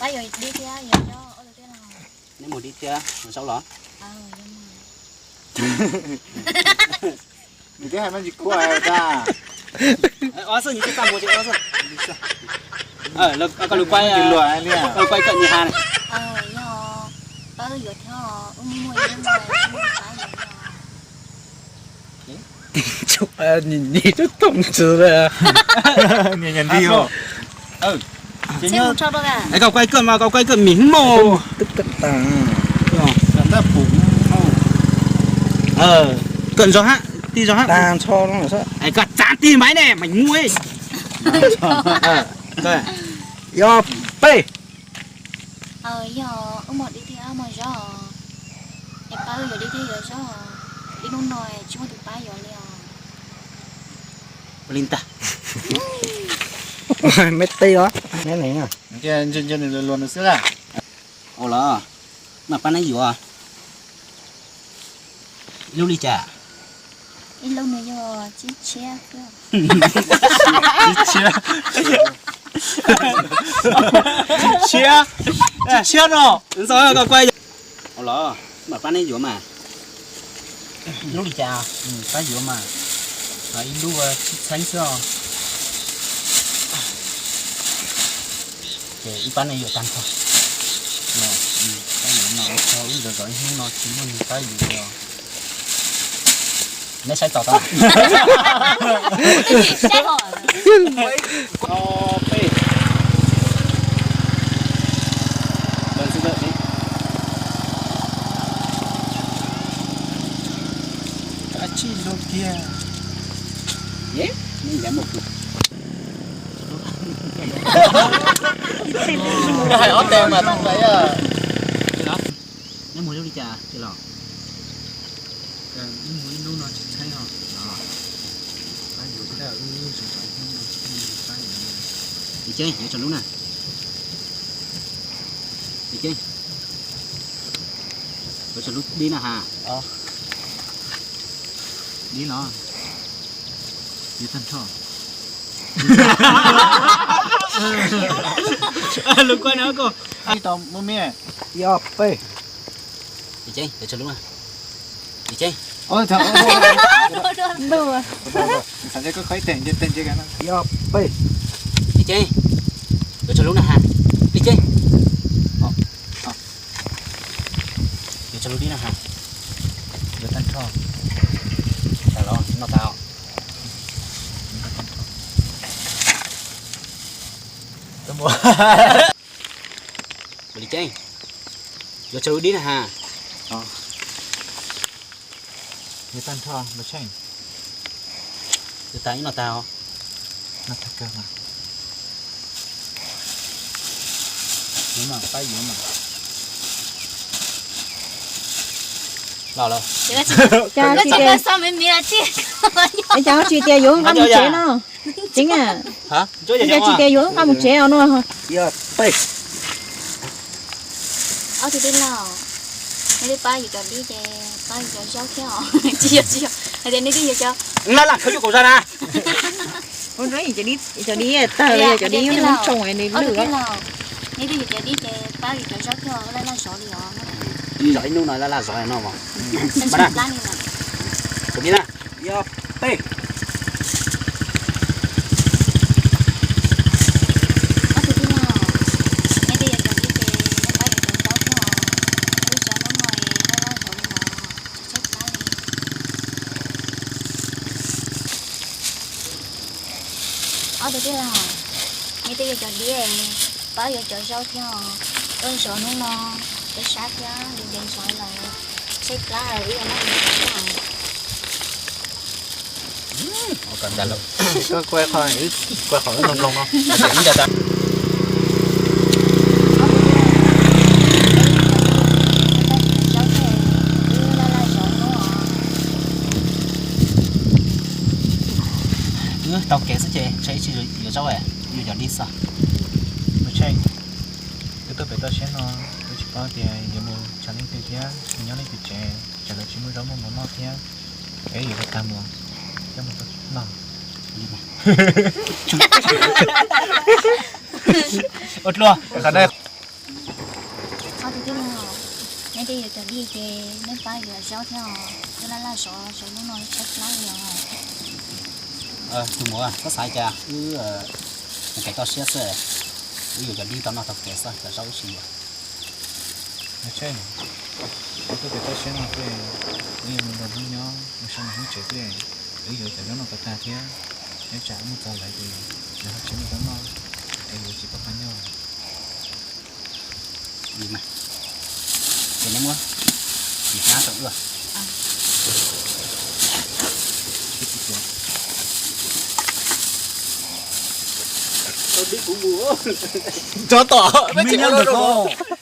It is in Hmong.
Neb mus dib thiab ua zaub los? Nws twb hais Vajtswv khuaj tas. Ob xwb, nws twb txaj muag ces ob xwb. Koj lug kuaj, koj lug kuaj koj niag ha na. Niag nti tub toom ntxwv lawm. Niag nti. Koj kuaj koj mas, koj kuaj koj mim hmoob. Koj ntxov hab, tij zog hab. Koj txav tij maiv ne, maiv muaj. Yog peb. Yog wb mus dib thiab mus zaub, es pab wb yuav dib thiab yuav zaub, ib hnub no tsis muaj tus pab yuav li os. Ua li ntag. Me tij os. Ntsia ntsia nws luag luag nws xwb la. Ua los, mam pab neb yuav. Ib lub li cas? Ib lub nws yog tsib tshiab xwb. Tsib tshiab? Tsib tshiab? Tsib tshiab no. Ntxov koj kuaj. Ua los, mam pab neb yuav mas. Ib lub li cas? Pab yuav mas. Ib lub tsib txheeb xwb os. Ces ib pab nej yuav tag nrho. Pab yuav mas ua tsaug wb zov zov ib hnub no tsis muaj neeg pab yuav li os. Neb saib tau tau. Kav tsij luag kiag. Hais ob teg mas tau lawm. Neb mus lub li cas los? Wb mus ib hnub no tsis tshaib os. Ib ceeb yuav tsawg lub na? Ib ceeb yuav tsawg lub dib na has? Dib los? Yuav tag nrho. Lub kuaj no ko. Tau muaj me. Yog peb. Ib ceeb yuav tsawg lub na? Ib ceeb. Yog peb. Ib ceeb yuav tsawg lub na has? Ib ceeb. Yuav tsawg lub dib na has? Yuav tag nrho. Tas los noj tas os. Ua li ceeb, yuav tsawg lub dib na has? Yuav tag nrho mas tsheej. Yuav tas ib no tas os. Yuav mas pab yuav mas. Los lawm. Cas tsis tias, cas tsis tias yuav nqa mus tsev no? Tseeb a. Cas tsis tias yuav nqa mus tsev os no. Yog peb. Ob tug tij laug, nej twb pab yuav cov dib ces pab yuav cov zaub thiab os. Tsis yog, tsis yog hais tias nej twb yuav cov, laj laj khaws cuj kaum zag na. Cov dib tag los yog cov dib nyob hauv tsoo nws lwj. Nej twb yuav cov dib ces pab yuav cov zaub thiab, laj laj zov li os. Zov ib hnub no laj laj zov no mas. Tus dib na. Yog peb. Ob tug tij laug, nej twb yuav cov dib ces nej pab yuav cov zaub thiab os. Wb zov hnub no laj laj zov li os, tsis tshaib plab li. Ob tug tij laug, nej twb yuav cov dib, pab yuav cov zaub thiab os. Wb zov hnub no, peb sab thiab ntev ntev zov lawm, tshaib plab lawm wb yuav noj. Koj kuaj qhov, kuaj qhov wb mloog mloog no. Wb taug kev xwb ces ntshe ib txhia yuav zaub, yuav cov dib xwb. Wb tuaj pem toj siab no, wb tsis paub tias yuav mus tshav leej twg thiab mus nyob leej twg tsev, tsam lawv tsis muaj zaub muaj mov noj thiab, es yuav tag mus coj mus noj. Ua dluag. Tej yuav cov dib ces neb pab yuav zaub thiab os, wb laj laj zov zov lub no tshaib plab li os. Tus muam, koj xav cas wb mus kev toj siab xwb, wb yuav cov dib tau noj tau kev xwb, cov zaub wb tsis yuav. Wb tuaj kev toj siab no xwb, wb yuav mus nrog Hmoob nyob mus so mus Hmoob tsev xwb, wb yuav cov zaub noj tau tag thiab, nyob tsam wb mus txog lawv ces lawv ho tsis muaj zaub noj, es yuav tsis pom qab nyob. Ces neb muab ib hnab rau wb. Tov tom, neb tsis ua ntawm ko.